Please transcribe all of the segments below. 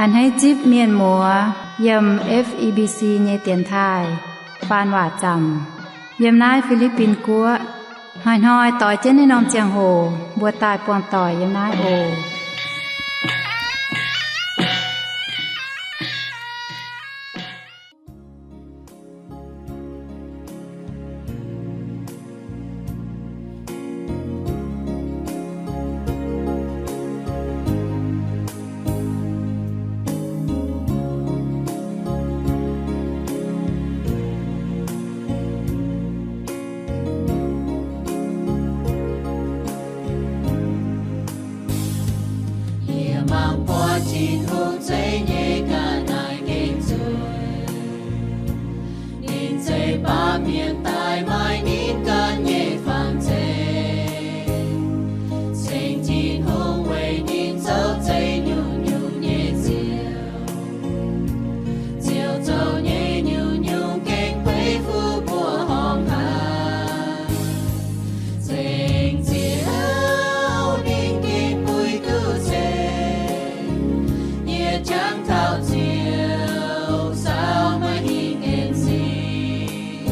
A'hneiv zipv mienh muoz yiem F E B C nyei dienx taaih faan waac zaamc yiem naaiv Fi^li^bin Guoqv. Hnoi-hnoi doix jienv naaiv norm ziangh hoc mbuo daaih buangh doic yiem naaiv oc. Yie mangc buatc Tin-Hungh zeiv nyei ga'naaiv gengh zueiz. Ninh zeiv baamh mienh daaih maaih ninh ganh nyei fangx-zeiv. Ceng Tin-Hungh weic ninh zoux zeiv nyungc-nyungc nyei ziouc. Ziouc zoux nyei nyungc-nyungc gengh beiv fuqv mbuo horngh haic. Ceng Ziouv ninh gengh buix duqv ceng. Yie jangx taux Ziouv saau maaih hingh en zingh.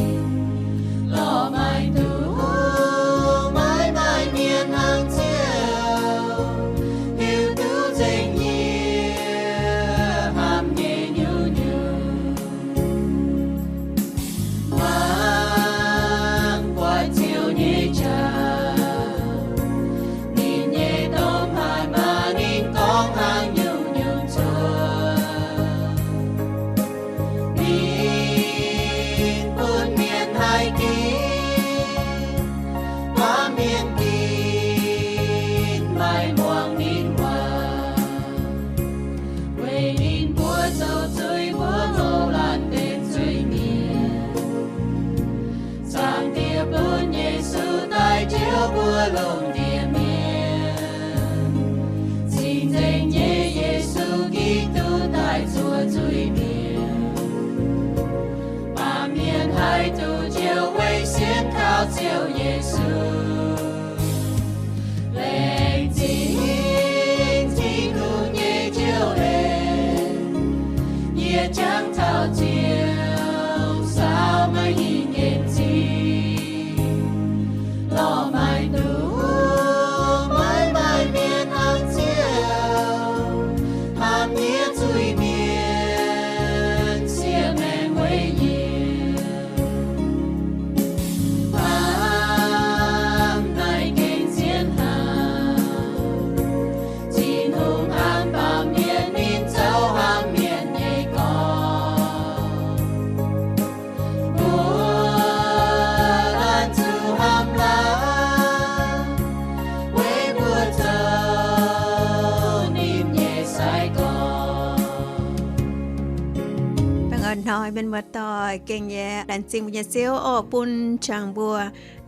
Lorh maaic dungx maiv maaih mienh hnangv Ziouv, hiuv duqv nzengc yie hnamv nyei nyungc-nyungc. Mangc buatc Ziouv nyei qaqv, ninh nyei domh hatc maah! Ninh gorngv hnangv nyungc-nyungc cuotv. Ninh bun mienh haih ginv, baamh mienh ginv maaih muangx ninh waac. Weic ninh mbuo zoux zuiz mbuo ngouh laanh benx zuiz-mienh. Zaangc Diex bun Yesu daaih njoux mbuo longc ndie-mienh. Cing-Nzengc nyei Yesu Giduc daaih zuoqc zuiz-mienh. Baamh mienh haih duqv njoux weic sienx kaux Ziouv Yesu. Laengz zingh Tin-Hungh nyei njoux leiz, yie jangx taux Ziouv saau maaih hingh en zingh. Lorh maaic dungx maiv maaih mienh hnangv Ziouv, hnamv yie zuiz-mienh, siev maengc weic yie. Hnamv naaic gengh zien hnangv. Tin-Hungh hnamv baamh mienh, ninh zoux hnamv mienh nyei gorx. Mbuo laanh zuqc hnamv laanh, weic mbuo zoux ninh nyei sai-gorx. Baengh orn hnoi mienh muoz-doic, gengh nyei laengz zingh mbuo nyei Ziouv oc, bun jangx mbuo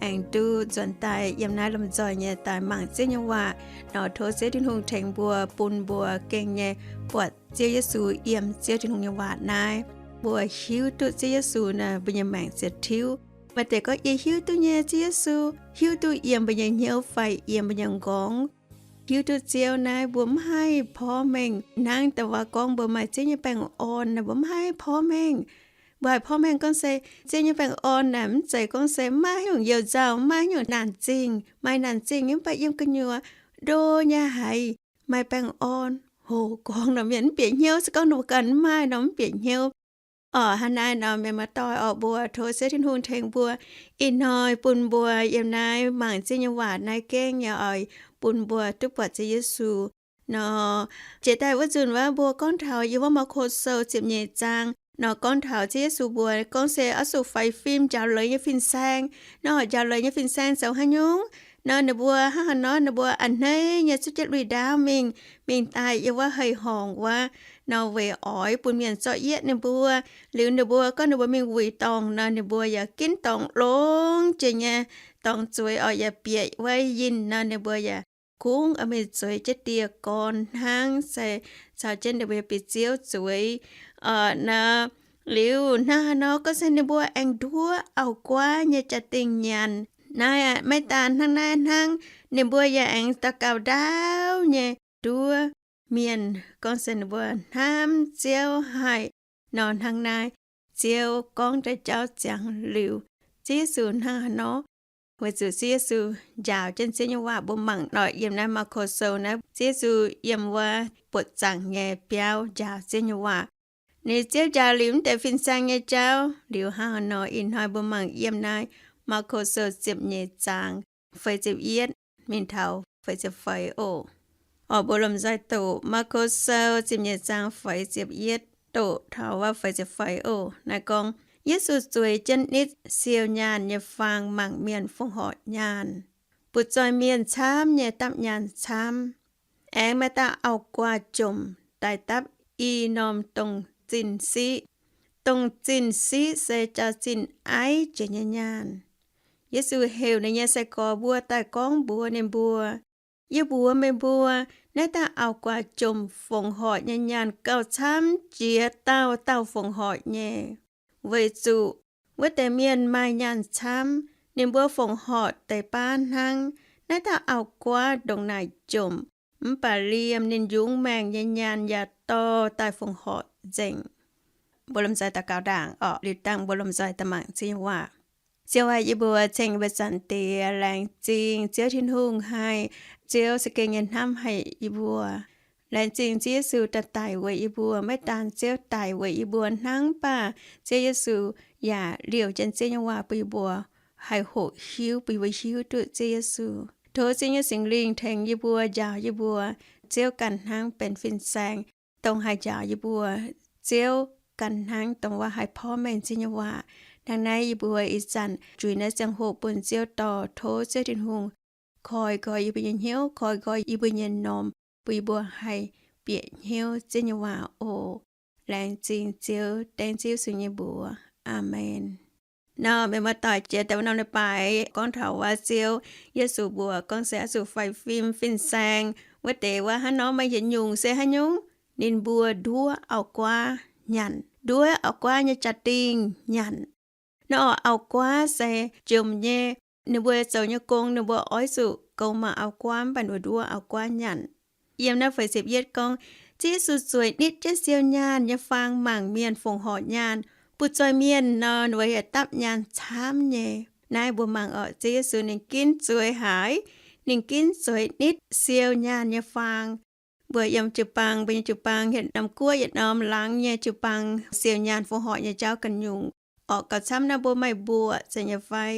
aengx duqv nzuonx daaih yiem naaiv lomh nzoih nyei daaih mangc Ziouv nyei waac nor. Tov Ziouv Tin-Hungh tengx mbuo, bun mbuo gengh nyei buatc Ziouv Yesu yiem Ziouv Tin-Hungh nyei waac naaiv, mbuo hiuv duqv Ziouv Yesu naaic, mbuo nyei maengc ziouc tiuv. Maaih deix gorngv, yie hiuv duqv nyei Ziouv Yesu, hiuv duqv yiem mbuo nyei hnyouv fai yiem mbuo nyei nqorngv. Hiuv duqv Ziouv naaiv, mbuo mv haih porv mengh. Hnangv da'wuov gorngv mbuo maaih Ziouv nyei baengh orn naaic, mbuo mv haih porv mengh. Mbuo haih porv mengh gorngv se Ziouv nyei baengh orn naaic mv zeiz gorngv se mv maaih haaix nyungc you-nzauh, mv maaih haaix nyungc naanc zingh. Maaih naanc zingh nyei mv baac yiem gu'nyuoz ndo nyei haiz maaih baengh orn. Hoc gorngv nor mienh mv bieqc hnyouv, se gorngv ninh mbuo ganh mv maaih nor mv bieqc hnyouv. Orqc, hnangv naaiv nor mienh muoz-doic orqc, mbuo tov Ziouv Tin-Hungh tengx mbuo ih hnoi bun mbuo yiem naaiv mangc Ziouv nyei waac naaiv gengh nyei oix bun mbuo duqv buatc Ziouv Yesu nor. Jiex daaih wuov nzunc wuov mbuo gorngv taux yiem wuov Maako Sou ziepc nyeic zaang nor, gorngv taux Ziouv Yesu mbuox gorngv se oix zuqc faix fim njaaux leiz nyei fin-saeng. Nor njaaux leiz nyei fin-saeng zoux haaix nyungc? Nor ninh mbuo hnangv haaix nor, ninh mbuo a'hneiv nyei zuqv jienv lui-ndaauv mingh, mingh daaih yiem wuov hei-horngc wuov nor, weic oix bun mienh zorqv yietv ninh mbuo. Liuz ninh mbuo gorngv ninh mbuo mingh wuic dorngh nor, ninh mbuo yaac ginv dorngx longx jiex nyei. Dorngx zueiz orqc yaac bieqc wuov yinh nor, ninh mbuo yaac kungx mingh zueiz jienv dieh gorn hnangv, se caux jienv ninh mbuo nyei bieqc ziouv zueiz. Orqc nor, liuz hnangv haaix nor gorngv se ninh mbuo aengx nduov auv-guaav nyei jaa-dingh nyanc. Naaiv aqv, maiv daan hnangv naaiv hnangv, ninh mbuo yaac aengx daux gaux ndaauv nyei nduov. mienh gorngv se ninh mbuo hnamv Ziouv haih nor hnangv naaiv. Ziouv gorngv deix jauv ziangx liuz, Ziouv Yesu hnangv haaix nor? Weic zuqc Ziouv Yesu njaaux jienv Ziouv nyei waac. Mbuo mangc nor, yiem naaiv Maako Sou naaiv, Ziouv Yesu yiem wuov buoqc zaangc nyei biauv njaaux Ziouv nyei waac. Ninh Ziouv njaaux liuz mv deix fin-saeng nyei jauv liuz hnangv haaix nor, ih hnoi mbuo mangc yiem naaiv Maako Sou ziepc nyeic zaang feix ziepc yietv mingh taux feix ziepc feix oc. Orqc, mbuo lomh nzoih doqc Maako Sou ziepc nyeic zaang feix ziepc yietv doqc taux wuov feix ziepc feix oc. Naaiv gorngv, Yesu zueiz jienv nitv siou nyaanh nyei faang mangc mienh fongc horc nyaanh. Butv-zoih mienh camv nyei dapv nyaanh camv. Aengx maaih dauh auv-guaav jomc daaih dapv i norm dongh zinh siqv. Dongh zinh siqv se jaax-zinh aiv jiex nyei nyaanh. Yesu heuc ninh nyei sai-gorx mbuo daaih gorngv mbuox ninh mbuo, Yie mbuox meih mbuo, naaiv dauh auv-guaav jomc fongc horc nyei nyaanh gauh camv jiex dauh dauh fongc horc nyei. Weic zuqc wuov deix mienh maaih nyaanh camv, ninh mbuo fongc horc deix baav hnangv. Naaiv dauh auv-guaav ndongc naaic jomc, mv baac liemh ninh yungz maengc nyei nyaanh yaac dorh daaih fongc horc nzengc. Mbuo lomh nzoih daux gaux ndaangc orqc. Liuz dangh mbuo lomh nzoih daaih mangc Ziouv nyei waac. Ziouv aac, yie mbuo ceng mbuo Zanc Diex. Laengz zingh Ziouv Tin-Hungh haih, Ziouv za'gengh nyei hnamv haih yie mbuo. Laengz zingh Ziouv Yesu daaih daic weic yie mbuo. Maiv daan Ziouv daic weic yie mbuo hnangv, mv baac Ziouv Yesu yaac liouh jienv Ziouv nyei waac bun yie mbuo haih hoqc hiuv, bun yie mbuo hiuv duqv Ziouv Yesu. Tov Ziouv nyei Singx Lingh tengx yie mbuo, njaaux yie mbuo. Ziouv ganh hnangv benx fin-saeng, dongh haih njaaux yie mbuo. Ziouv ganh hnangv dongh wuov haih porv mengh Ziouv nyei waac. Hnangv naaiv yie mbuo ih zanc juix naaiv ziangh hoc bun Ziouv dorh. Tov Ziouv Tin-Hungh koi nqoi yie mbuo nyei hnyouv, koi nqoi yie mbuo nyei norm, bun yie mbuo haih bieqc hnyouv Ziouv nyei waac oc. Laengz zingh Ziouv. Dengv Ziouv Yesu nyei mbuox. Aamen. Nor meih muoz-doic, jiex daaih wuov norm leiz-baaix gorngv taux wuov Ziouv Yesu mbuox gorngv se oix zuqc faix fim fin-saeng. Wuov deix wuov hnangv nor maaih yietc nyungc se haaix nyungc? Ninh mbuo nduov auv-guaav nyanc, nduov auv-guaav nyei jaa-dingh nyanc. Nor auv-guaav se jomc nyei, ninh mbuo zoux nyei gong ninh mbuo oix zuqc goux maaih auv-guaav, mv baac ninh mbuo nduov auv-guaav nyanc. Yiem naaiv feix ziepc yietv gorngv, Ziouv Yesu zueiz nitv jienv siou nyaanh nyei faang mangc mienh fongc horc nyaanh. Butv-zoih mienh nor, ninh mbuo yaac dapv nyaanh camv nyei. Naaiv mbuo mangc orqc, Ziouv Yesu ninh ginv zueiz haaix? Ninh ginv zueiz nitv siou nyaanh nyei faang. Mbuo yiem jiu-baang, mbuo nyei jiu-baang yietc norm guoqv yietc norm laangz nyei jiu-baang, siou nyaanh fongc horc nyei jauv ganh nyungc. Orqc, gauh camv naaiv mbuo maaih mbuoqc zeiz nyei fai?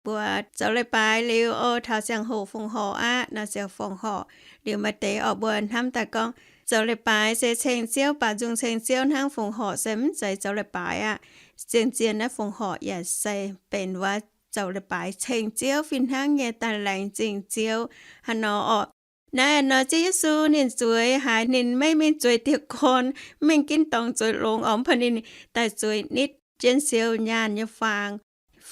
Mbuo zoux leiz-baaix liuz, o, taux ziangh hoc fongc horc aqv nor, ziouc fongc horc. Liuz maaih deix orqc, mbuo hnamv daaih gorngv zoux leiz-baaix se ceng Ziouv, baac nzung ceng Ziouv hnangv, fongc horc se mv zeiz zoux leiz-baaix aqv. Zien-zien naaiv fongc horc yaac se benx wuov zoux leiz-baaix ceng Ziouv fih hnangv nyei, daaih laengz zingh Ziouv. Haaix nor orqc, naaiv nor Ziouv Yesu ninh zueiz haiz ninh maiv mingh zueiz dieh gorn, mv mingh ginv dorngx zueiz longx orqc, mv baac ninh daaih zueiz nitv jienv siou nyaanh nyei faang.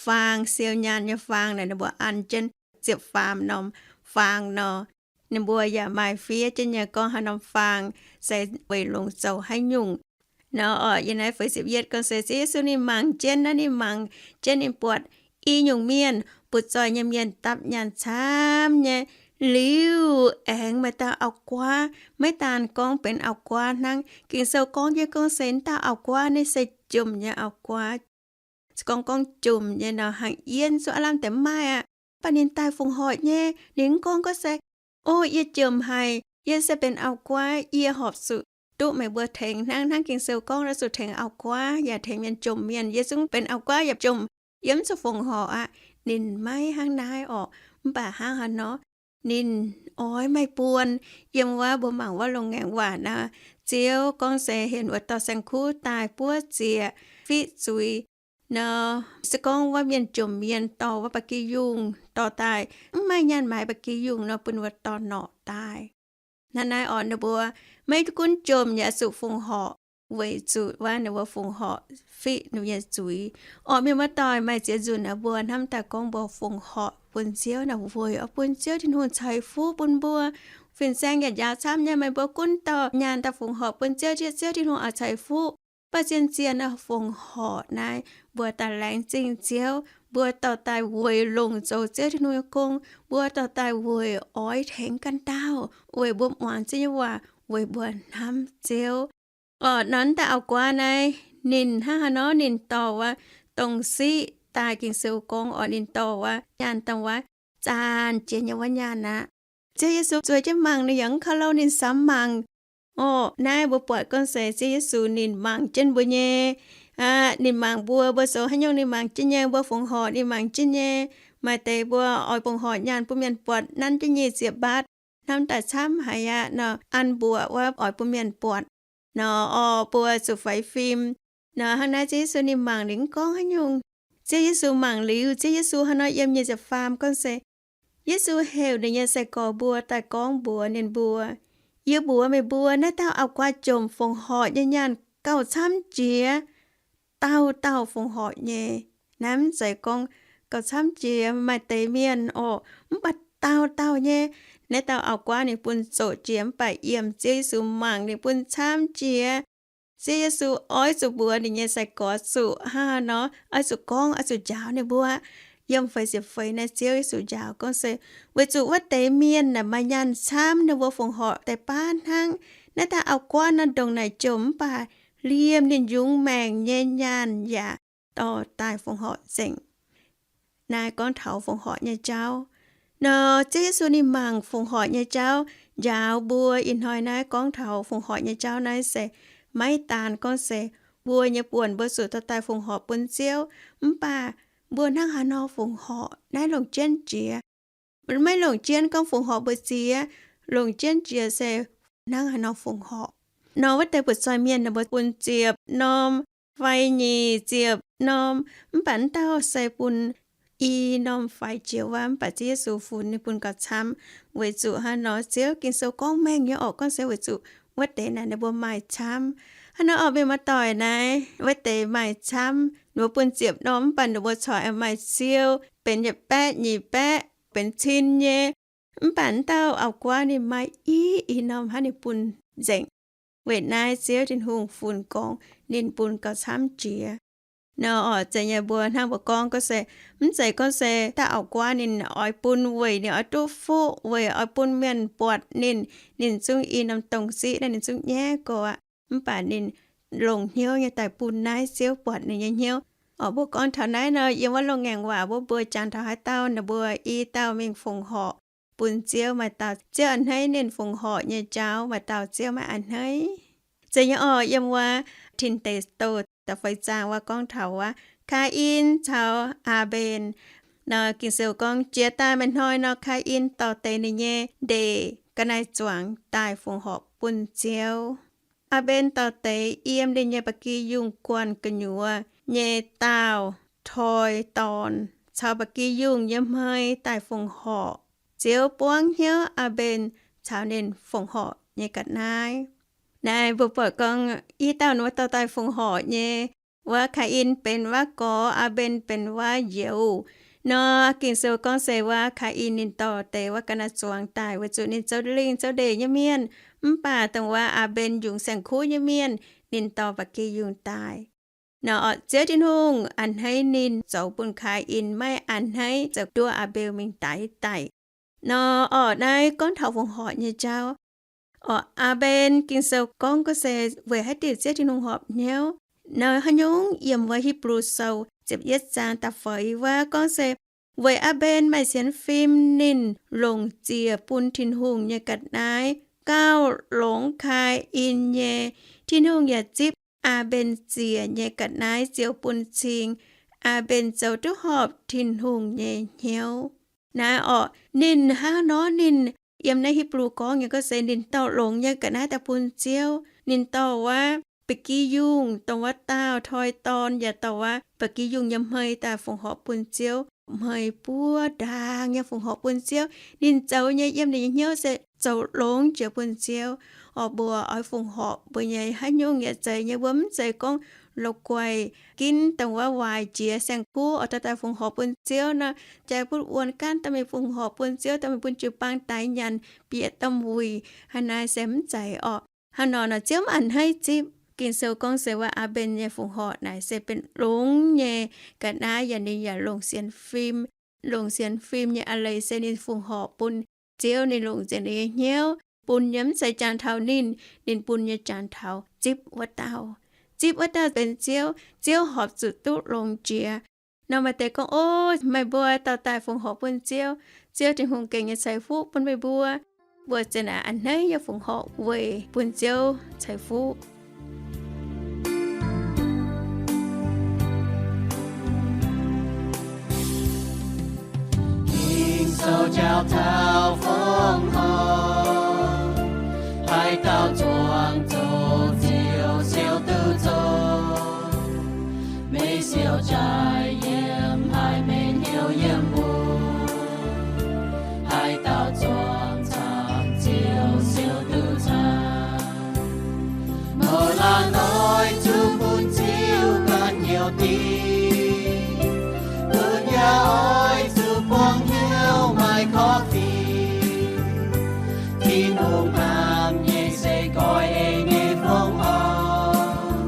Faang, siou nyaanh nyei faang naaic, ninh mbuo an jienv ziepc faam norm faang nor. Ninh mbuo yaac maaih fiev jienv nyei gorngv haaix norm faang se weic longc zoux haaix nyungc. Nor orqc, yiem naaiv feix ziepc yietv gorngv se Ziouv Yesu ninh mangc jienv naaiv, ninh mangc jienv ninh buatc i nyungc mienh, butv-zoih nyei mienh dapv nyaanh camv nyei. Liuz aengx maaih dauh auv-guaav, maiv daan gorngv benx auv-guaav hnangv. Ging-Sou gorngv jienv gorngv se wuov dauh auv-guaav naaiv se jomc nyei auv-guaav. Se gorngv gorngv jomc nyei nor, hnangv yie zuqc aav lamh deix mv maaih aqv. Mv baac ninh daaih fongc horc nyei, ninh mv gorngv gorngv se, O, yie jomc haic, yie se benx auv-guaav, yie horpc zuqc duqv meih mbuo tengx hnangv, hnangv Ging-Sou gorngv, oix zuqc tengx auv-guaav yaac tengx mienh jomc mienh. Yie zungv benx auv-guaav yaac jomc, yie mv zuqc fongc horc aqv. Ninh maiv hnangv naaiv orqc. Mv baac hnangv haaix nor, ninh oix maaih buonc. Yiem wuov mbuo mangc wuov loz-ngaengc waac naaiv, Ziouv gorngv se henc wuov dorh saeng-kuv daaih buov zieqc fiqv zuiz nor, se gorngv wuov mienh jomc mienh dorh wuov ba'gi yungh dorh daaih, mv maaih nyaanh maaiz ba'gi yungh nor, bun wuov dorh norqc daaih. Hnangv naaiv orqc, ninh mbuo maiv gunv jomc yaac zuqc fongc horc, weic zuqc wuov ninh mbuo fongc horc fiqv ninh mbuo nyei zuiz. Orqc, mienh muoz-doic, maaih ziex nzunc naaiv mbuo hnamv daaih gorngv mbuo fongc horc bun Ziouv naaic, weic oix bun Ziouv Tin-Hungh ceix fuqv bun mbuo. Fin-saeng yaac njaaux camv nyei, meih mbuo gunv dorh nyaanh daaih fongc horc bun Ziouv, Ziouv Tin-Hungh oix ceix fuqv. Mv baac zien-zien naaiv fongc horc naaiv, mbuo daaih laengz zingh Ziouv, mbuo dorh daaih weic longc zoux Ziouv Tin-Hungh nyei gong, mbuo dorh daaih weic oix tengx ganh dauh, weic mbuo muangx Ziouv nyei waac, weic mbuo hnamv Ziouv. Orqc, nor daaih auv-guaav naaiv ninh hnangv haaix nor, ninh dorh wuov dongh siqv daaih, Ging-Sou gorngv orqc, ninh dorh wuov nyaanh dongh wuov zaanc jiex nyei wuov nyaanh aqv. Ziouv Yesu zueiz jienv mangc, ninh yaac mv kouv louh, ninh samx mangc. Orqc, naaiv mbuo buatc gorngv se Ziouv Yesu ninh mangc jienv mbuo nyei, ninh mangc mbuo, mbuo zoux haaix nyungc ninh mangc jienv nyei, mbuo fongc horc ninh mangc jienv nyei. Maaih deix mbuo oix fongc horc nyaanh bun mienh buatc, nanv jienv nyic ziepc mbaatv, hnamv daaih camv haic aqv nor, an mbuoqc wuov oix bun mienh buatc. Nor orqc, mbuo zuqc faix fim. Nor hnangv naaiv Ziouv Yesu ninh mangc, ninh mv gorngv haaix nyungc. Ziouv Yesu mangc liuz, Ziouv Yesu hnangv nor yiem nyic ziepc faam gorngv se, Yesu heuc ninh nyei sai-gorx mbuo daaih gorngv mbuox ninh mbuo, Yie mbuox meih mbuo, naaiv dauh auv-guaav jomc fongc horc nyei nyaanh gauh camv jiex dauh dauh fongc horc nyei. Naaiv mv zeiz gorngv gauh camv jiex maaih deix mienh orqc, mv baac dauh dauh nyei. Naaiv dauh auv-guaav ninh bun zoqc jiex, mv baac yiem Ziouv Yesu mangc ninh bun camv jiex. Ziouv Yesu oix zuqc mbuox ninh nyei sai-gorx zuqc hnangv haaix nor, oix zuqc gorngv, oix zuqc njaaux ninh mbuo. Yiem feix ziepc feix naaiv Ziouv Yesu njaaux gorngv se, weic zuqc wuov deix mienh naaic maaih nyaanh camv, ninh mbuo fongc horc deix baav hnangv. Naaiv dauh auv-guaav naaiv ndongc naaic jomc mv baac liemh ninh yungz maengc nyei nyaanh yaac dorh daaih fongc horc nzengc. Naaiv gorngv taux fongc horc nyei jauv. Nor Ziouv Yesu ninh mangc fongc horc nyei jauv njaaux mbuo ih hnoi naaiv, gorngv taux fongc horc nyei jauv naaiv se maiv daan gorngv se mbuo nyei buonc mbuo zuqc dorh daaih fongc horc bun Ziouv, mv baac mbuo hnangv haaix nor fongc horc naaiv longc jienv jiex. Maiv longc jienv gorngv fongc horc mbu'ziex, longc jienv jiex se hnangv haaix nor fongc horc. Nor wuov deix butv-zoih mienh ninh mbuo bun ziepc norm fai nyic ziepc norm, mv baac wuov dauh se bun i norm faix jiex wuov, mv baac Ziouv Yesu funx ninh bun gauh camv. Weic zuqc hnangv nor Ziouv Ging-Sou gorngv mengh nyei orqc, gorngv se weic zuqc wuov deix naaic ninh mbuo maaih camv. Hnangv nor orqc, mienh muoz-doic naaiv, wuov deix maaih camv, ninh mbuo bun ziepc norm, mv baac ninh mbuo corc aengx maaih siou benx yietc baeqv, nyic baeqv, benx cin nyei. Mv baac wuov dauh auv-guaav ninh maaih i, i norm hnangv, ninh bun nzengc. Weic naaiv Ziouv Tin-Hungh funx gorngv ninh bun gauh camv jiex. Nor orqc, zeiz nyei mbuo hnangv mbuo gorngv gorngv se, mv zeiz gorngv se dauh auv-guaav ninh oix bun weic ninh oix duqv fuqv, weic oix bun mienh buatc ninh, ninh zungv i norm dongh siqv naaiv ninh zungv nyaiv go aqv. Mv baac ninh longc hnyouv nyei daaih bun naaiv Ziouv buatc ninh nyei hnyouv. Orqc, mbuo gorngv taux naaiv nor, yiem wuov loz-ngaengc waac wuov mbuo jangx taux haaix dauh, ninh mbuo i dauh mingh fongc horc bun Ziouv, maaih dauh Ziouv a'hneiv ninh fongc horc nyei jauv, maaih dauh Ziouv maiv a'hneiv. Zeiz nyei orqc, yiem wuov Tin Deic Douh da'feix zaang wuov gorngv taux wuov Kaain caux Aa^mben. Nor Ging-Sou gorngv, jiex daaih maaih hnoi nor, Kaain dorh deix ninh nyei ndeic ga'naaiv-zuangx daaih fongc horc bun Ziouv. Aa^mben dorh deix yiem ninh nyei ba'gi yungh guanh gu'nyuoz nyei daauh toi dorn caux ba'gi yungh nyei hmei daaih fongc horc. Ziouv buangv hnyouv Aa^mben caux ninh fongc horc nyei ga'naaiv. Naaiv mbuo buatc gorngv i dauh ninh mbuo dorh daaih fongc horc nyei, wuov Kaain benx wuov gorx, Aa^mben benx wuov njoux. Nor Ging-Sou gorngv se wuov Kaain ninh dorh deix wuov ga'naaiv-zuangx daaih weic zuqc ninh zoux lingh zoux ndeic nyei mienh. Mv baac dongh wuov Aa^mben yungz saeng-kuv nyei mienh, ninh dorh ba'gi yungh daaih. Nor orqc, Ziouv Tin-Hungh a'hneiv ninh zoux bun Kaain maiv a'hneiv zoux nduov Aa^mben mingh daix daic. Nor orqc, naaiv gorngv taux fongc horc nyei jauv. Orqc, Aa^mben Ging-Sou gorngv gorngv se weic haaix diuc Ziouv Tin-Hungh horpc hnyouv? Nor haaix nyungc? Yiem wuov Hipv^lu Sou ziepc yietv zaang da'feix wuov gorngv se, weic Aa^mben maaih sienx fim, ninh longc ziec bun Tin-Hungh nyei ga'naaiv gauh longx Kaain nyei. Tin-Hungh yaac zipv Aa^mben ziec nyei ga'naaiv ziouc bun cing Aa^mben zoux duqv horpc Tin-Hungh nyei hnyouv. Naaiv orqc, ninh hnangv nor ninh yiem naaiv Hipv^lu gorngv nyei gorngv se ninh dorh longx nyei ga'naaiv daaih bun Ziouv. Ninh dorh wuov ba'gi yungh, dongh wuov daauh toi dorn, yaac dorh wuov ba'gi yungh nyei hmei daaih fongc horc bun Ziouv. Hmei buov ndaangc nyei fongc horc bun Ziouv. Ninh zoux nyei yiem ninh nyei hnyouv se zoux longx jiex bun Ziouv. Orqc, mbuo oix fongc horc mbuo nyei haaix nyungc yaac zeiz nyei. Mbuo mv zeiz gorngv la'guaih ginv dongh wuov waaic jiex saeng-kuv oix dorh daaih fongc horc bun Ziouv nor, jaaix bun wuonh gaanv dorh mingh fongc horc bun Ziouv, dorh mingh bun jiu-baang daix nyanc, bieqc domh wuic. Hnangv naaiv se mv zeiz orqc. Hnangv nor nor Ziouv maiv a'hneiv zipv. Ging-Sou gorngv se wuov Aa^mben nyei fongc horc naaic se benx longx nyei ga'naaiv, yaac ninh yaac longc sienx fim. Longc sienx fim nyei a'leiz se ninh fongc horc bun Ziouv, ninh longc nzengc ninh nyei hnyouv. bun nyei mv zeiz jangx taux ninh, ninh bun nyei jangx taux zipv wuov dauh. Zipv wuov dauh benx Ziouv, Ziouv horpc zuqc duqv longx jiex. Nor maaih deix gorngv, Ov, meih mbuo dauh daaih fongc horc bun Ziouv, Ziouv Tin-Hungh gengh nyei ceix fuqv bun meih mbuo. Mbuo ziouc naaic a'hneiv nyei fongc horc weic bun Ziouv ceix fuqv. Ging-Sou jauv taux fongc horc, haaix dauh zuangx zoqc Ziouv siou duqv zoqc. Meih siou jaaix yiem, haiz meih hnyouv yiem mbuo, haaix dauh zuangx camv Ziouv siou duqv camv. Mbuo laanh oix zuqc bun Ziouv ganh hnyouv dingc, bun yaac oix zuqc buangh hnyouv maaih korv-fiqv. Tin-Hungh hnamv nyei se goiv ei nyei fongc horc.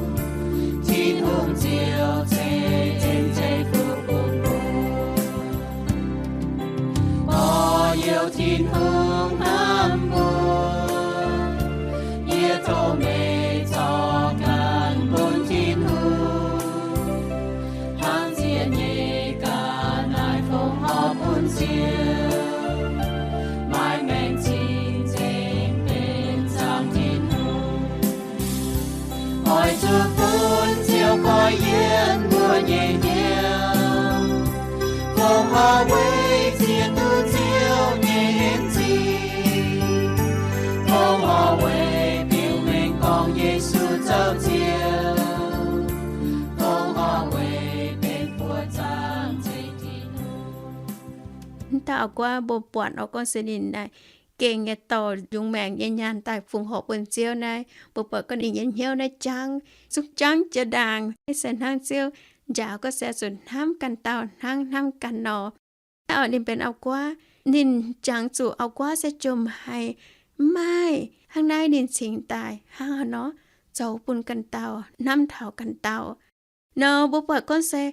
Tin-Hungh Ziouv ceix en ceix fuqv bun mbuo. Gorx-youz, Tin-Hungh hnamv mbuo. Yie tov meih zorqv ganh bun Tin-Hungh, hnangv ziex nyei ga'naaiv fongc horc bun Ziouv, maaih maengc cing-nzengc benx zaangc Tin-Hungh. Oix zuqc bun Ziouv goiv yiem mbuo nyei hnyouv, fongc horc weic ziex duqv Ziouv nyei en zingh, fongc horc weic biux mengh gorngv Yesu zoux Ziouv, fongc horc weic benx buoqc zaangc Tin-Hungh. Mv dauh auv-guaav mbuo buatc oix gorngv se ninh naaic gengh nyei dorh yungz maengc nyei nyaanh daaih fongc horc bun Ziouv naaiv, mbuo buatc gorngv ninh nyei hnyouv naaiv jangv, zungv jangv jiex ndaangc, se hnangv Ziouv njaaux gorngv se zuqc hnamv ganh dauh hnangv hnamv ganh nor. Naaiv oc, ninh benx auv-guaav, ninh jangx zuqc auv-guaav se jomc haic, mv maaih hnangv naaiv ninh cingx daaih hnangv haaix nor zoux bun ganh dauh, hnamv taux ganh dauh. Nor mbuo buatc gorngv se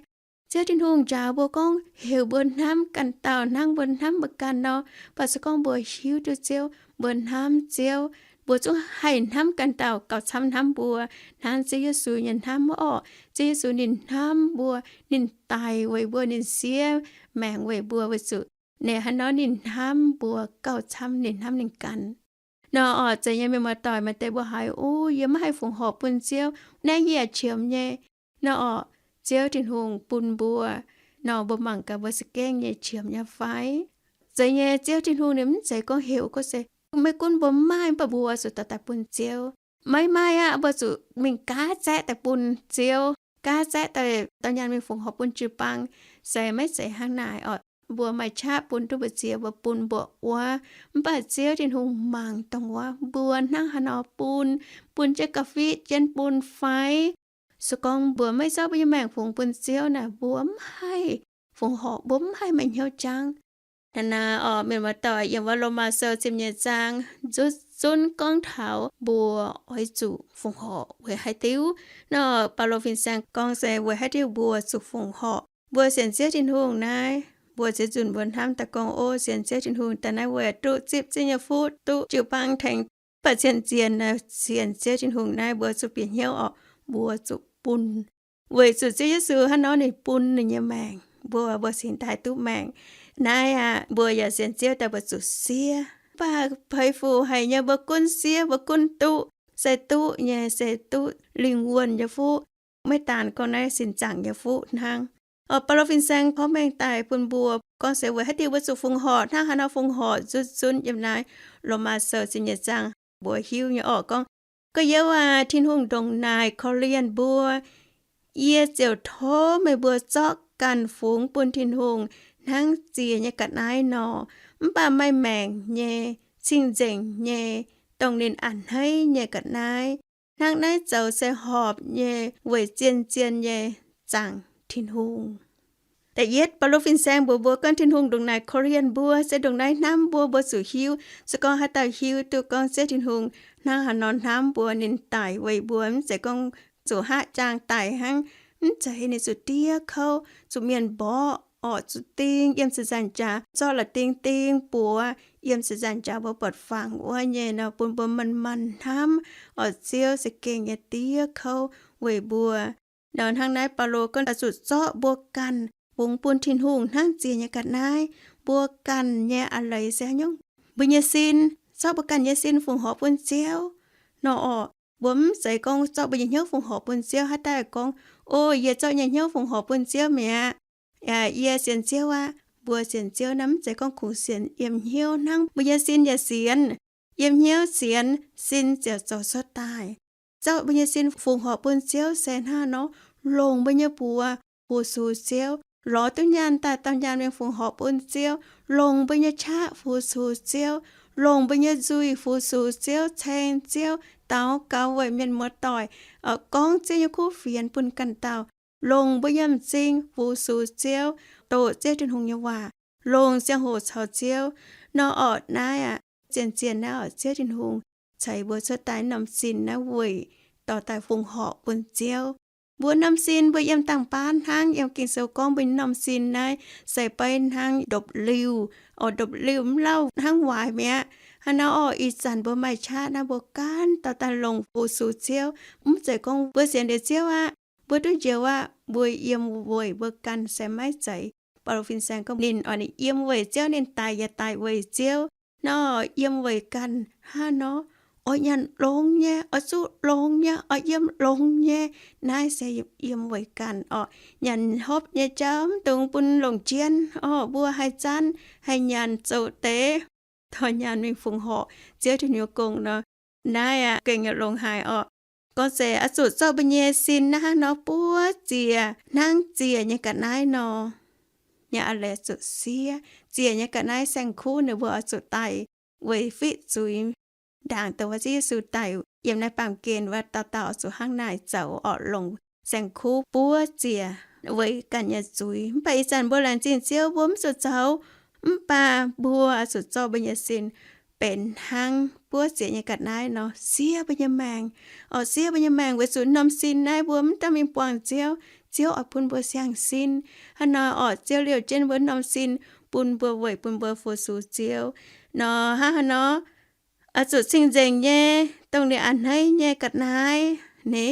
Ziouv Tin-Hungh njaaux mbuo gorngv heuc mbuo hnamv ganh dauh hnangv mbuo hnamv mbuo ganh nor. Mv baac se gorngv mbuo hiuv duqv Ziouv, mbuo hnamv Ziouv, mbuo zungv haih hnamv ganh dauh gauh camv hnamv mbuo, hnangv Ziouv Yesu nyei hnamv orqc. Ziouv Yesu ninh hnamv mbuo, ninh daic weic mbuo, ninh siev maengc weic mbuo, weic zuqc ninh hnangv nor ninh hnamv mbuo gauh camv ninh hnamv ninh ganh. Nor oc, zeiz nyei mienh muoz-doic, maaih deix mbuo haiz, Ov, yie maiv haih fongc horc bun Ziouv, naaiv yie yaac qiemx nyei. Nor oc, Ziouv Tin-Hungh bun mbuo, nor mbuo mangc gaax mbuo za'gengh nyei qiemx nyei fai? Zeiz nyei, Ziouv Tin-Hungh ninh mv zeiz gorngv heuc gorngv se, maiv gunv mbuo maaih, mv baac mbuo zuqc dorh daaih bun Ziouv. Maiv maaih aqv, mbuo zuqc mingh gaatv zaeqv daaih bun Ziouv, gaatv zaeqv daaih dorh nyaanh mingh fongc horc bun jiu-baang. Se maiv zeiz hnangv naaic oc. Mbuo maaih qaqv bun duqv mbu'ziex mbuo bun mbuo wuov, mv baac Ziouv Tin-Hungh mangc dongh wuov mbuo hnangv haaix nor bun, bun jienv ga'fiev jienv bun fai? Se gorngv mbuo maiv zorqv mbuo nyei maengc fungx bun Ziouv naaic, mbuo mv haih fongc horc, mbuo mv haih maaih hnyouv jangv. Naaiv naaic oc, mienh muoz-doic, yiem wuov Lomaa Sou ziepc nyeic zaang nzutv zunv gorngv taux mbuo oix zuqc fongc horc weic haaix diuc. Nor Baulo fin-saeng gorngv se weic haaix diuc mbuo zuqc fongc horc. Mbuo sienx Ziouv Tin-Hungh naaiv, mbuo ziex nzunc mbuo hnamv daaih gorngv, Ov, sienx Ziouv Tin-Hungh daaih naaiv weic duqv zipv Ziouv nyei fuqv, duqv jiu-baang tengx. Mv baac cien-zienh naaiv sienx Ziouv Tin-Hungh naaiv mbuo zuqc bieqc hnyouv oc, mbuo zuqc bun. Weic zuqc Ziouv Yesu hnangv nor ninh bun ninh nyei maengc mbuo, mbuo cingx daaih duqv maengc. Naaiv aqv, mbuo yaac sienx Ziouv daaih mbuo zuqc siev. Mv baac peix fuc haic nyei, mbuo gunv siev, mbuo gunv duqv, se duqv nyei, se duqv lingh wuonh nyei fuqv. Maiv daan gorngv naaiv sin zaangc nyei fuqv hnangv. Oc, Baulo fin-saeng porv mengh daaih bun mbuo gorngv se weic haaix diuc mbuo zuqc fongc horc hnangv haaix nor fongc horc nzutv zunv yiem naaiv Lomaa Sou ziepc nyeic zaang mbuo hiuv nyei orqc gorngv, Gorx-youz aac, Tin-Hungh ndongc naaic korv-lienh mbuo, yie ziouc tov meih mbuo zorqv ganh fungx bun Tin-Hungh hnangv ziex nyei ga'naaiv nor, mv baac maaih maengc nyei, cing-nzengc nyei, dongh ninh a'hneiv nyei ga'naaiv. Hnangv naaiv zoux se horpc nyei weic zien-zien nyei zaangc Tin-Hungh. Da'yietv, Baulo fin-saeng mbuox mbuo gorngv Tin-Hungh ndongc naaic korv-lienh mbuo, se ndongc naaiv hnamv mbuo, mbuo zuqc hiuv. Se gorngv haaix dauh hiuv duqv gorngv Ziouv Tin-Hungh hnangv haaix nor hnamv mbuo, ninh daic weic mbuo, mv zeiz gorngv zuqc haav jaang daic hnangv. Mv zeiz, ninh zuqc diev kouv, zuqc mienh mborqv, orqc, zuqc ding yiem ziepc nzaangc jaax, zorqv la'ding ding buoz yiem ziepc nzaangc jaax mbuo buatc fangx wuov nyei nor, bun mbuo manc-manc hnamv orqc, Ziouv za'gengh nyei diev kouv weic mbuo. Nor hnangv naaiv Baulo gorngv oix zuqc zorqv mbuo ganh fungx bun Tin-Hungh hnangv ziec nyei ga'naaiv. Mbuo ganh nyei a'leiz se haaix nyungc? Mbuo nyei sin. Zorqv mbuo ganh nyei sin fongc horc bun Ziouv nor orqc, mbuo mv zeiz gorngv zorqv mbuo nyei hnyouv fongc horc bun Ziouv haaix daaih gorngv, O, yie zorqv nyei hnyouv fongc horc bun Ziouv mi'aqv. Yie sienx Ziouv aqv. Mbuo sienx Ziouv naaiv mv zeiz gorngv kungx sienx yiem hnyouv hnangv, mbuo nyei sin yaac sienx. Yiem hnyouv sienx, sin ziouc zoux cuotv daaih. Zorqv mbuo nyei sin fongc horc bun Ziouv se hnangv nor, longc mbuo nyei buoz fu-sux Ziouv, lorz duqv nyaanh daaih dauh nyaanh mingh fongc horc bun Ziouv, longc mbuo nyei qaqv fu-sux Ziouv, longc mbuo nyei nzuih fu-sux Ziouv, ceng Ziouv, daux gaux weic mienh muoz-doic, gorngv Ziouv nyei kuv fienx bun ganh dauh, longc mbuo nyei m'zing fu-sux Ziouv, doqc Ziouv Tin-Hungh nyei waac, longc ziangh hoc caux Ziouv. Nor orqc naaiv aqv, zien-zien naaiv orqc, Ziouv Tin-Hungh ceix mbuo cuotv daaih norm sin naaiv weic dorh daaih fongc horc bun Ziouv. Mbuo norm sin mbuo yiem dangh baav hnangv, yiem Ging-Sou gorngv mbuo norm sin naaiv se beiv hnangv ndopv-liuh, orqc, ndopv-liuh mv lauh hnangv waaic mi'aqv. Hnangv naaiv orqc, ih zanc mbuo maaih qaqv naaiv mbuo ganh dorh daaih longc fu-sux Ziouv. Mv zeiz gorngv mbuo sienx liuz Ziouv aqv, mbuo duqv njoux aqv, mbuo yiem weic mbuo ganh se maiv zeiz. Baulo fin-saeng gorngv ninh oix ninh yiem weic Ziouv, ninh daic yaac daic weic Ziouv. Nor yiem weic ganh hnangv nor, oix nyanc longx nyei, oix zuqv longx nyei, oix yiem longx nyei. Naaiv se yiem weic ganh orqc. Nyanc hopv nyei jauv mv dungx bun longc jienv orqc, mbuo haih zanv haih nyanc zoqc deix, dorh nyaanh mingh fongc horc Ziouv Tin-Hungh nyei gong nor. Naaiv aqv gengh yaac longx haic orqc. Gorngv se oix zuqc zorqv mbuo nyei sin naaiv hnangv nor buov ziec hnangv ziec nyei ga'naaiv nor. Nyei a'leiz zuqc siev. Ziec nyei ga'naaiv saeng-kuv ninh mbuo oix zuqc daaih weic fiqv zuiz ndaangc dongh wuov Ziouv Yesu daaih yiem naaiv baamh gen wuov, dauh dauh oix zuqc hnangv naaic zoux orqc, longc saeng-kuv buov ziec weic ganh nyei zuiz. Mv baac ih zanc mbuo laengz zingh Ziouv mbuo mv zuqc zoux. Mv baac mbuo oix zuqc zorqv mbuo nyei sin benx hnangv buov ziec nyei ga'naaiv nor, siev mbuo nyei maengc. Orqc, siev mbuo nyei maengc weic zuqc norm sin naaiv mbuo mv daaih mingh buangh Ziouv, Ziouv oix bun mbuo siang-sin. Hnangv nor orqc, Ziouv liouh jienv mbuo norm sin, bun mbuo weic bun mbuo fu-sux Ziouv. Nor hnangv haaix nor, oix zuqc cing-nzengc nyei, dongh ninh a'hneiv nyei ga'naaiv ni.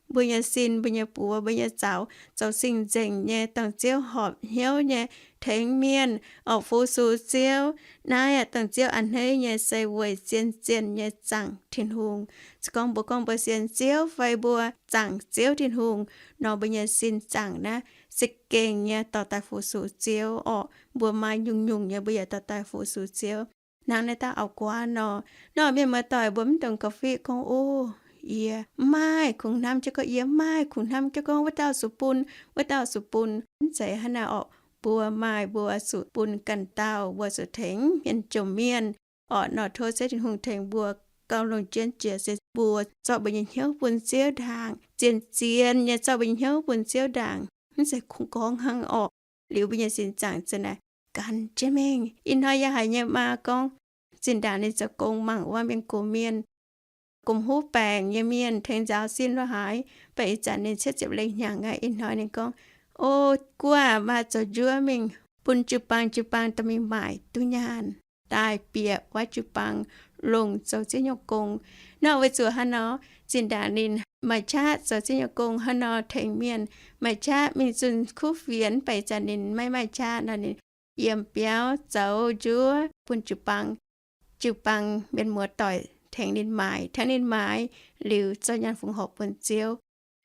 Mbuo nyei sin, mbuo nyei buoz, mbuo nyei zaux zoux cing-nzengc nyei, dongh Ziouv horpc hnyouv nyei tengx mienh orqc, fu-sux Ziouv. Naaiv aqv, dongh Ziouv a'hneiv nyei se weic zien-zien nyei zaangc Tin-Hungh. Se gorngv mbuo gorngv mbuo sienx Ziouv fai mbuo zaangc Ziouv Tin-Hungh nor, mbuo nyei sin zaangc naaiv za'gengh nyei dorh daaih fu-sux Ziouv orqc. Mbuo maaih nyungc-nyungc nyei mbuo yaac dorh daaih fu-sux Ziouv. Hnangv naaiv dauh auv-guaav nor, nor mienh muoz-doic mbuo mv dungx gauh fiqv gorngv, O, yie mv maaih kungx hnamv jienv gorngv, yie mv maaih kungx hnamv jienv gorngv wuov dauh zuqc bun, wuov dauh zuqc bun. Mv zeiz hnangv naaiv orqc. Mbuo maaih mbuo zuqc bun ganh dauh, mbuo zuqc tengx mienh jomc mienh orqc. Nor tov Ziouv Tin-Hungh tengx mbuo gauh longc jienv jiex se mbuo zorqv mbuo nyei hnyouv bun Ziouv ndaangc, zien-zien nyei zorqv mbuo nyei hnyouv bun Ziouv ndaangc. Mv zeiz kungx gorngv hnangv orqc, liuz mbuo nyei sin zaangc za'naaic gan jienv mingh. Ih hnoi yie haiz nyei maa gorngv, zinh ndaangc ninh zoux gong mangc wuov mienh gox mienh, gomh huv baengc nyei mienh tengx nzaaux sin lo haaix, mv baac ih zanc ninh cietv ziepc lengh hnyangx aqv. Ih hnoi ninh gorngv, O, guaav, maa zoux njuov mingh bun jiu-baang, jiu-baang dorh mingh maaic duqv nyaanh daaih bieqc wuov jiu-baang longc zoux Ziouv nyei gong. Nor weic zuqc hnangv nor, zinh ndaangc ninh maaih qaqv zoux Ziouv nyei gong hnangv nor tengx mienh, maaih qaqv mingh zunh kuv fienx, mv baac ih zanc ninh maiv maaih qaqv nor, ninh yiem biauv zoux njuov bun jiu-baang, jiu-baang mienh muoz-doic tengx ninh maaic, tengx ninh maaic liuz zorqv nyaanh fongc horc bun Ziouv.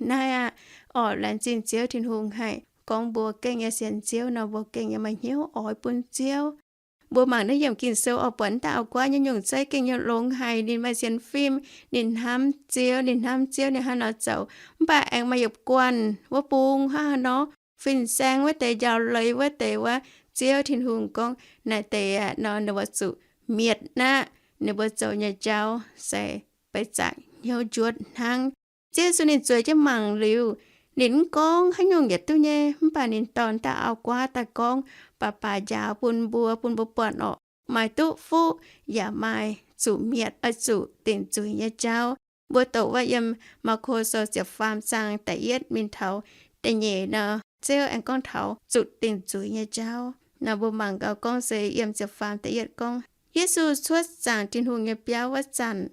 Naaiv aqv, orqc, laengz zingh Ziouv Tin-Hungh haic. Gorngv mbuo gengh nyei sienx Ziouv nor, mbuo gengh nyei maaih hnyouv oix bun Ziouv. Mbuo mangc naaiv yiemc Ging-Sou orqc, buatc naaiv dauh auv-guaav nyei nyungc zeiv gengh nyei longx haic. Ninh maaih sienx fim, ninh hnamv Ziouv, ninh hnamv Ziouv, ninh hnangv nor zoux. Mv baac aengx maaih yietc guanh wuov bung hnangv haaix nor, fin-saeng wuov deix, njaaux leiz wuov deix wuov, Ziouv Tin-Hungh gorngv naaic deix aqv nor, ninh mbuo zuqc mietc aqv. Ninh mbuo zoux nyei jauv se beiv zaangc hnyouv njuotv hnangv. Ziouv Yesu ninh zueiz jienv mangc liuz, ninh mv gorngv haaix nyungc yietc duqv nyei, mv baac ninh dorh dauh auv-guaav daaih gorngv baac baac njaaux bun mbuo, bun mbuo buatc orqc, maaih duqv fuqv yaac maaih zuqc mietc, oix zuqc dingc zuiz nyei jauv. Mbuo doqc wuov yiem Maako Sou ziepc faam zaang da'yietv mingh taux da'nyeic nor, Ziouv aengx gorngv taux zuqc dingc zuiz nyei jauv. Nor mbuo mangc gaax gorngv se yiem ziepc faam da'yietv gorngv, Yesu cuotv zaangc Tin-Hungh nyei biauv wuov zanc,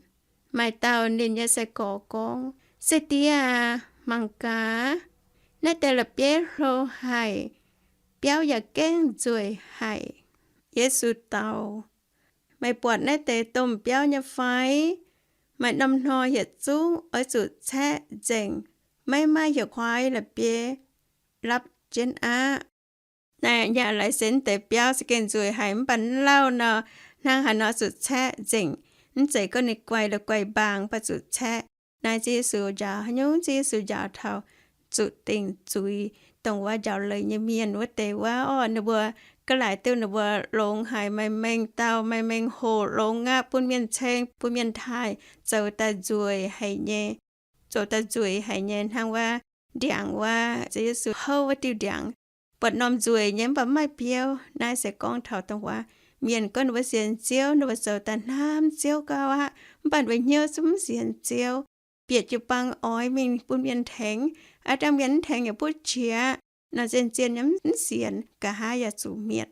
maaih dauh ninh nyei sai-gorx gorngv, Se-diex aah! Mangc gaax, naaiv deix la'bieiv hlo haic, biauv yaac gengh nzueic haic. Yesu dau, Meih buatc naaiv deix domh biauv nyei fai? Maaih norm hnoi yietc zungv oix zuqc caeqv nzengc, maiv maaih heuc kuaaiv la'bieiv lapv jienv aqv. Naaiv yaac laaix se naaiv deix biauv se gengh nzueic haic, mv baac naaiv lauh nor, hnangv haaix nor zuqc caeqv nzengc. Mv zeiz gorngv ninh guaih la'guaih mbaang baac zuqc caeqv. Naaiv Ziouv Yesu njaaux haaix nyungc? Ziouv Yesu njaaux taux zuqc dingc zuiz, dongh wuov njaaux leiz nyei mienh wuov deix wuov orqc. Ninh mbuo ga'laaix duqv ninh mbuo longx haic, maaih mengh dauh, maaih mengh hoc longx aqv, bun mienh ceng, bun mienh taaih, zoux daaih nzueic haic nyei. Zoux daaih nzueic haic nyei hnangv wuov ndiangx wuov, Ziouv Yesu houv wuov diuh ndiangx. Buatc norm nzueic nyei mv baac mv maaih biouv. Naaiv se gorngv taux dongh wuov mienh gorngv ninh mbuo sienx Ziouv, ninh mbuo zoux daaih hnamv Ziouv gauh aqv, mv baac ninh mbuo hnyouv zungv mv sienx Ziouv. Bieqc jiu-baang oix mingh bun mienh tengx, aav dangh mienh mv tengx yaac butv qiex. Nor zien-zien nyei mv sienx, nqa'haav yaac zuqc mietc.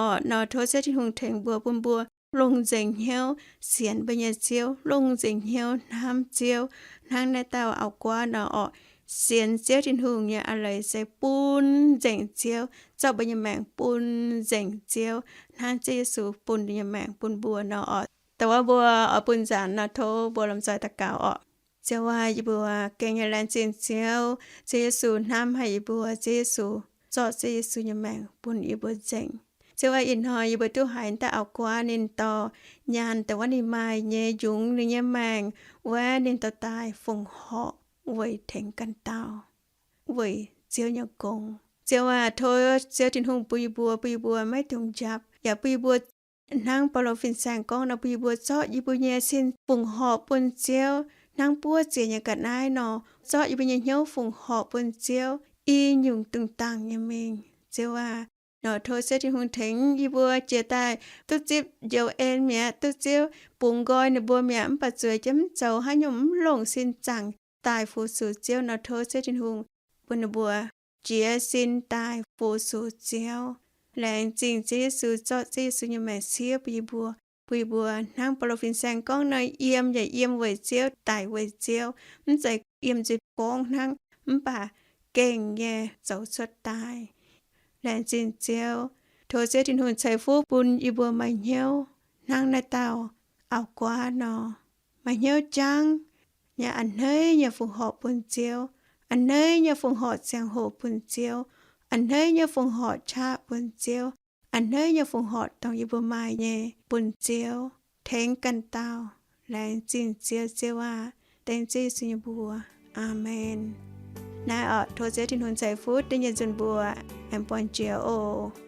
Orqc, nor tov Ziouv Tin-Hungh tengx mbuo, bun mbuo longx nzengc hnyouv sienx mbuo nyei Ziouv, longx nzengc hnyouv hnamv Ziouv, hnangv naaiv dauh auv-guaav nor orqc. Sienx Ziouv Tin-Hungh nyei a'leiz se bun nzengc Ziouv, zorqv mbuo nyei maengc bun nzengc Ziouv, hnangv Ziouv Yesu bun ninh nyei maengc bun mbuo nor orqc. Dongh wuov mbuo oix bun nzaanx nor, tov mbuo lomh nzoih daux gaux orqc. Ziouv aac, yie mbuo gengh nyei laengz zingh Ziouv. Ziouv Yesu hnamv haic yie mbuo. Ziouv Yesu zorqv Ziouv Yesu nyei maengc bun yie mbuo nzengc. Ziouv aac, ih hnoi yie mbuo duqv haiz daaih auv-guaav ninh dorh nyaanh dongh wuov ninh maaih nyei yungz ninh nyei maengc wuov, ninh dorh daaih fongc horc weic tengx ganh dauh, weic Ziouv nyei gong. Ziouv aac, tov Ziouv Tin-Hungh bun yie mbuo, bun yie mbuo maiv dungx njapc, yaac bun yie mbuo hnangv Baulo fin-saeng gorngv nor, bun yie mbuo zorqv yie mbuo nyei sin fongc horc bun Ziouv, hnangv buov ziec nyei ga'naaiv nor, zorqv yie mbuo nyei hnyouv fongc horc bun Ziouv i nyungc dungh dangh nyei mingh. Ziouv aac, nor tov Ziouv Tin-Hungh tengx yie mbuo jiex daaih duqv zipv njoux en mi'aqv, duqv Ziouv bungx nqoi ninh mbuo mi'aqv, mv baac zueiz jienv mv zoux haaix nyungc, mv longc sin zaangc daaih fu-sux Ziouv nor, tov Ziouv Tin-Hungh bun ninh mbuo jiez sin daaih fu-sux Ziouv. Laengz zingh Ziouv Yesu zorqv Ziouv Yesu nyei maengc siev bun yie mbuo, bun yie mbuo hnangv Baulo fin-saeng gorngv nor, yiem yaac yiem weic Ziouv, daic weic Ziouv, mv zeiz yiem nzuih gorngv hnangv, mv baac gengh nyei zoux cuotv daaih. Laengz zingh Ziouv. Tov Ziouv Tin-Hungh ceix fuqv bun yie mbuo maaih hnyouv hnangv naaiv dauh auv-guaav nor, maaih hnyouv jangv nyei, a'hneiv nyei fongc horc bun Ziouv, a'hneiv nyei fongc horc ziangh hoc bun Ziouv, a'hneiv nyei fongc horc qaqv bun Ziouv, a'hneiv nyei fongc horc dongh yie mbuo maaih nyei bun Ziouv, tengx ganh dauh. Laengz zingh Ziouv, Ziouv aac, dengv Ziouv Yesu nyei mbuox. Aamen. Naaiv orqc, tov Ziouv Tin-Hungh ceix fuqv dengv nyei nzunc mbuo aengx buangh jiex oc.